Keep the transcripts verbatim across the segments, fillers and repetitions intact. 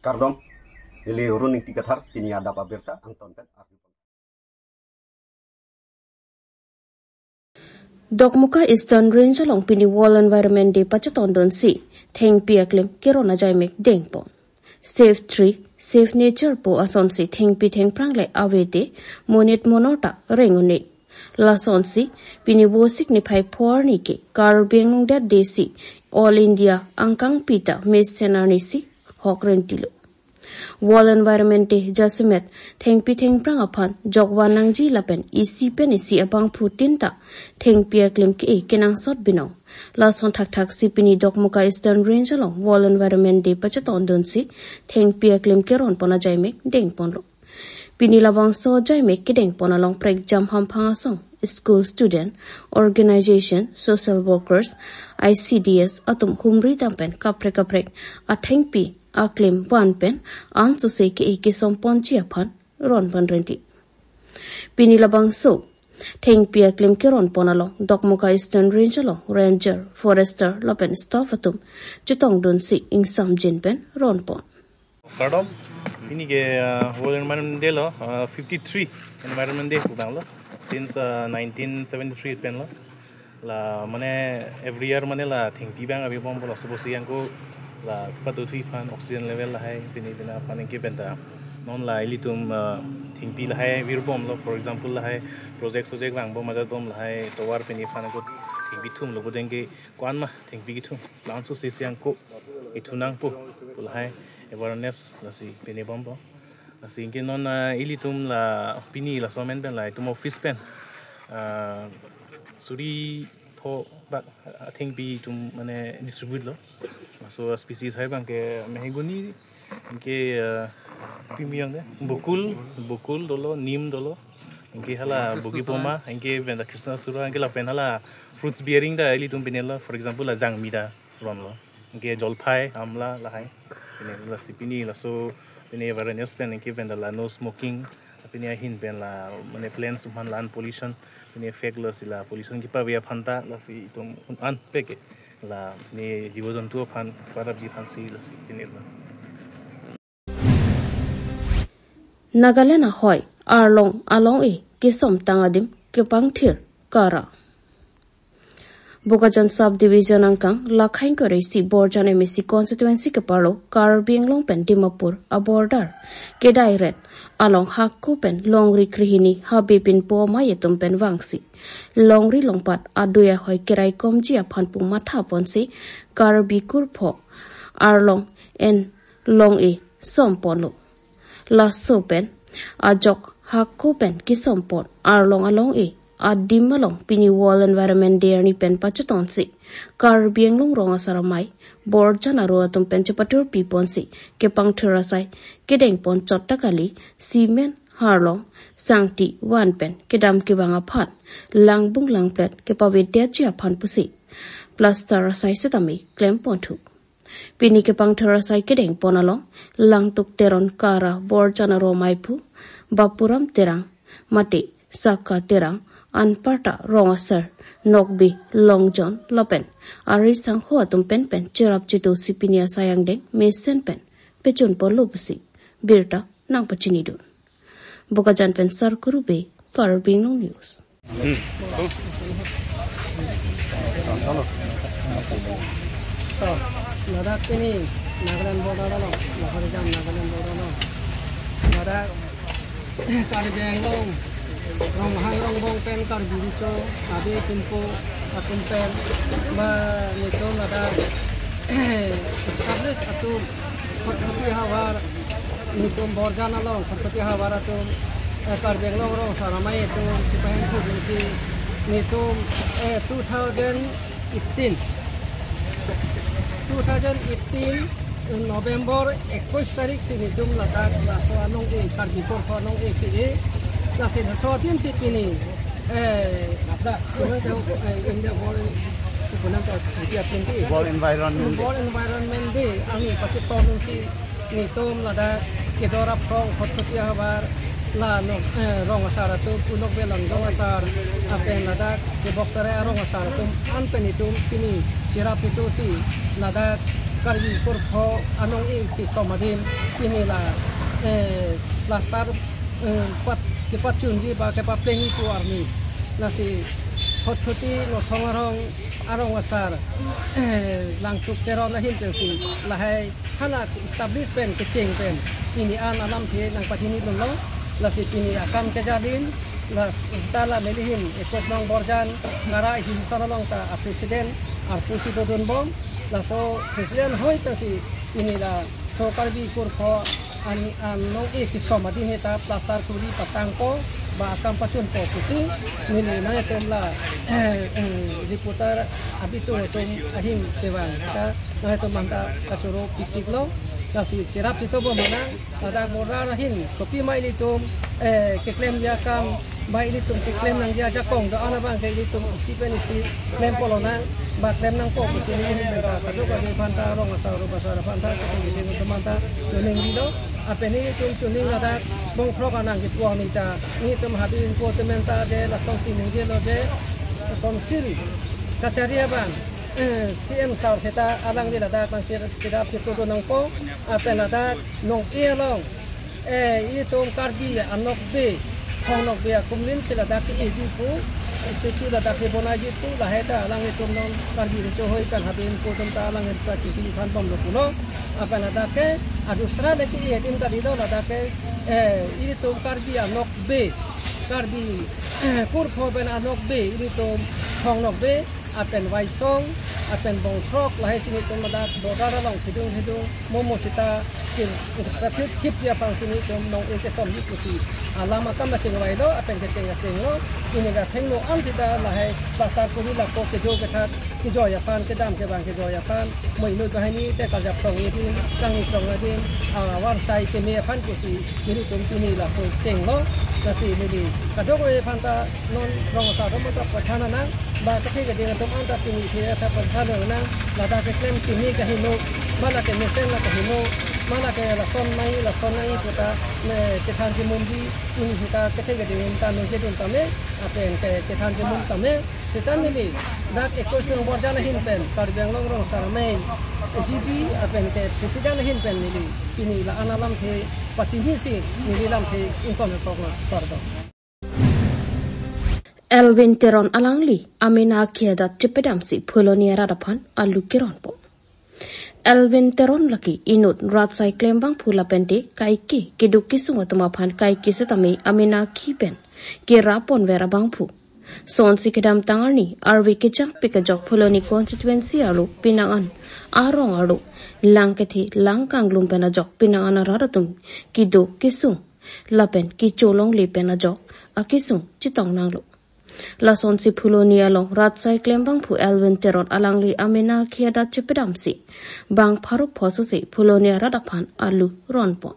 Kardom, neli Run Ingti Kathar, pini adap abirta angton pen arju. Dokmoka Eastern Range along pini World Environment Day pachetongdunsi thengpi aklim keron ajaimek dengpon. Save tree, save nature pu asonsi thengpi thengphrang le avete monit monor ta reng un-e. Lasonsi pini Vosik niphai pho arni ke Karbi Anglong det desi All India angkangpi ta mesen arnisi hok rentilo. World Environment Day jasemet thengpi thengphrang aphan jokvan nangji lapen isi pen isi abangphutin ta thengpi aklim ke-e kenangsot binong. Lason thakthaksi pini Dokmoka Eastern Range along World Environment Day pachetongdunsi thengpi aklim keronpon ajaimek dengponlo. Pini labangso ajaimek kedengpon along prekjam hamphang asong, school student, organization, social workers, I C D S atum humri dam pen kaprek kaprek athengpi aklim van pen ansose ke-e kesomponji aphan ronpon renti. Pini labangso thengpi aklim keronpon along Dokmoka Eastern Range along ranger, forester lapen staff atum chetongdunsi ingsamjin pen ronpon. Kardom, pini ke, uh, World Environment Day lo, uh, fifty-three Environment Day pu abang lo, since, uh, nineteen seventy-three pen lo. La mane every year mane la thengpi abang avebom pulo, suppose yang ko la patu thui aphan oxygen level lahai pini pina aphan ke penta. Non la ilitum, uh, thengpi lahai virbom lo, for example lahai project sojek vangbom ajatbom lahai tovar pini aphan ko thengpi thumlo budengke ko-an ma thengpi kethum. Langsung si siang ko ithu nangpo pu lahai awareness lasi pini bompo. Lasi anke non, ah, ilitum la pini laso amen pen la itum office pen, ah, suri pho bak, ah, thengpi itum mane distribute lo. Laso species hai abang ke mahogany, anke, ah, pimi yang de, bokul, bokul dolo, nim dolo, anke hala bogi poma, anke penta Krishna sura, anke lapen hala fruits bearing ta ilitum pini lo, for example la jangmi ta ronlo, anke jolphai, amla lahai. Pini lasi pini laso pini awareness pen anke penta la no smoking, pini ahin pen la mane plants atum aphan la an pollution, pini effect lasi la pollution kepave aphan ta lasi itum an peke la pini jibo jontu aphan parapji aphansi lasi pini la. Nagaland ahoi Arlong along-e kesom tang adim kepangthir kara. Bokajan Sub Division angkang lakhang kore isi Borjan M A C constituency keparlo Karbi Anglong pen Dimapur a-border kedairet along hako pen longri krehini habe pinpo amei atum pen vangsi longri longpat adui ahoi keraikomji aphan pu mathaponsi Karbi kurpho Arlong en long-e somponlo. Laso pen ajok hako pen kesompon Arlong along-e adim along pini World Environment Day arni pen pachetongsi Karbi Anglong rong asar amei Borjan aro atum pen chepatur piponsi kepangthir asai kedengpon chot ta kali, cement, harlong, sangti van pen kedam kevang aphan langbung langplet kepavedetji aphan pusi plaster asai setame klempon thu. Pini kepangthir asai kedengpon along Langtuk Teron kara Borjan aro amei aphu Bapuram Terang mate Saka Terang anparta rong asar Nokbe, Longjon lapen ari sangho atum pen pen cherap chetusi pini asai angdeng mesen pen pechunponlo pusi birta nangpachinidun. Bokajan pen Sarkuru Bey, Karbi Anglong News. Hmm. So, ladak pini Nagaland border along, lahore jam Nagaland border along. Ladak Karbi Anglong, Ronghang Rongbong pen Karbi Riso, Abe Pinpo atum pen, ba nelitum ladak established atum, Khatkhati havar, nelitum Borjan along, Khatkhati havar atum, eh, Karbi Anglong rong asar amei atum, chepahemphunsi, nelitum, eh, two thousand eighteen. Two thousand eighteen, eh, November ekkush tarik si nelitum ladak, laso anong-e, Karbi kurpho anong-e ke-e, lasi laso adim si pini, eh, eh, India World, World Environment Day. World Environment Day, arni pachetongsi, nelitum ladak Kedor Aphrong Khatkhati havar la nok, eh, rong asar atum, Punok Belong rong asar, lapen ladak Keboktarai rong asar atum an pen nelitum pini cherap chetusi ladak Karbi Kurpho anong-e kesom adim pini la, eh, plaster, eh, pat, kepachunji ba kepaplengji pu arni. Lasi Khatkhati Nosong Arong, arong asar, eh, Langtuk Teron ahin pensi lahai hala establish pen kecheng pen pini an alamthe nangpachinidunlo. Lasi pini akam keja adim, la seta la nelihin ekus nong Borjan Kara Association along ta a president arpu si dodunbom. Laso president hoi pensi pini laso Karbi Kurpho an, anong-e kesom adim heta plaster kuri patangpo ba akam pachunpo pusi neli nanglitum la, eh, eh, reporter abitung atum ahin kevang ta nanglitum anta kachoro pikpiklo. Lasi cherap chitobom nang, ladak border ahin kopima ilitum, eh, keklemji akam ba ilitum keklem nangji ajakong do-an abang ke ilitum isi pen isi klem polo nang ba klem nangpo pusi nelihin pen ta kadokave aphan ta, rong asar, rong asar aphan ta, kethe kethe atum aphan ta choningri lo. Lapen nelitum choning ladak bongkrok anang kepu-ang ni ta, nelitum Habe Inpo atum pen ta je lasonsi ningjelo je council kachari abang, eh, C M sir seta alangli ladak nangcher cherap chitodun nangpo. Lapen ladak nong-e along, eh, ilitum Karbi anokbe, Thong Nokbe akumlin si ladak ke-eji pu, statue ladak si bonaiji pu, lahai ta alanglitum non Karbi Recho Hoi pen Habe Inpo atum ta alanglitum ta chingki thanbomlo pulo. Lapen ladak ke adusra le ke-e adim kalilo, ladak ke, eh, ilitum Karbi anokbe, Karbi, eh, Kurpho pen anokbe, ilitum Thong Nokbe, lapen Waisong, lapen bongkrok, lahai si nelitum ladak border along kedung kedung momo seta ke, kathip thipji aphan si nelitum nong-e kesom ji pusi alam akam kachingvailo, lapen kecheng kachenglo. Pini kathengno an seta lahai plaster kuri lapu kejo kethak kejoi aphan, kedam kevang kejoi aphan, mo inut banghini te karjap krong adim, kangni krong adim, ah, avarsai keme aphan pusi nelitum pini laso chenglo. Lasi neli kadokave aphan ta non rong asar atum ta pathan nang, ba kethe keding atum anta pini thira ta pathan nang, ladak keklem kimi kaheno, ma lake mesen la kaheno, ma lake lason nai, lason nai pu ta, ne, chethan chemunji, pini seta kethe keding atum ta ningjedun tame, lapen ke chethan chemun tame, seta neli dak ekus nong Borjan ahin pen Karbi Anglong Rong Asar Amei G B lapen ke president ahin pen neli pini la-an alamthe pachinisi neli lamthe ingkon kok lo, kardom. Elwin Teron alangli amena akhi adat chepedamsi Phuloni arat aphan alu keronpo. Elwin Teron lake inut rat asai klembangphu lapen te kaike keduk kesung atum aphan kaike setame amena akhi pen kerap ponver abangphu. Sonsi kedamtang arni arve kechangpik ajok Phuloni constituency arlo penang an arong arlo lang kethe lang kanglum pen ajok penang an arat atum keduk kesung lapen kecho longle pen ajok akesung chetong nanglo. Lasonsi Phuloni along rat asai klembangphu Elwin Teron alangli amena akhi adat chepedamsi bang pharo pho sose Phuloni arat aphan alu ronpon.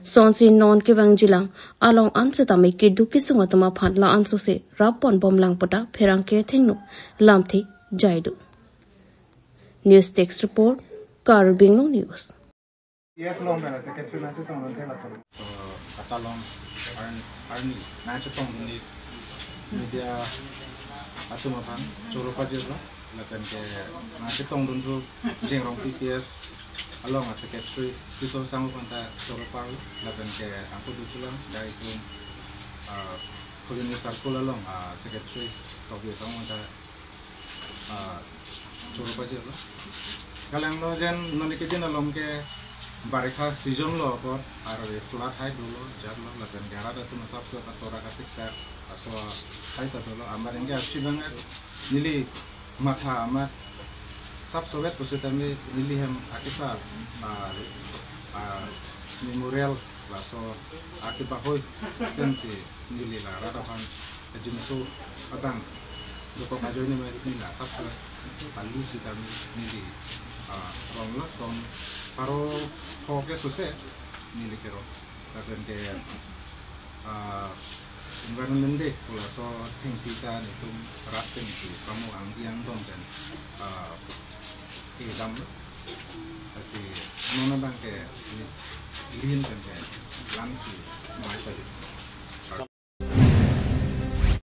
Sonsi non kevangjilang along an setame keduk kesung atum aphan la-an sose rap ponbomlang pu ta pherangke athengno lamthe jaido. News Desk Report, Karbi Anglong News. Yes, long na secretary na chetongdun thek latum. So, kata long arn-, arni na chetongdun ni media atum aphan choro pajirlo, lapen ke na chetongdun thu Jengrong P P S along a secretary Tisso Sangho aphan ta choro parlo, lapen ke angko duchulang dai tum, ah, Phuloni circle along a secretary Tokbi Sangho aphan ta ah, choro pajirlo. Kalanglo jen nonke din along ke barikha season lo apot, arve flood hai dolo, jat lo, lapen ke arat atum asapso katora kasiksak aso hai ta dolo, amar ingke achi bang neli matha amat sapso vet pusitame neli hem akesar, ah, ah, memorial laso akebahoi pensi neli la rat aphan ajinso abang dokok ajoine mes neli la sapso alu sitame neli, ah, rong lo, rong pharo pho ke sose neli kerong. Lapen ke, ah, Environment Day pu laso thengpi ta netum rat pensi pamo angdi angdong pen, ah, kedam lo. Lasi non abang ke ni lin pen ke langsi mai pajut.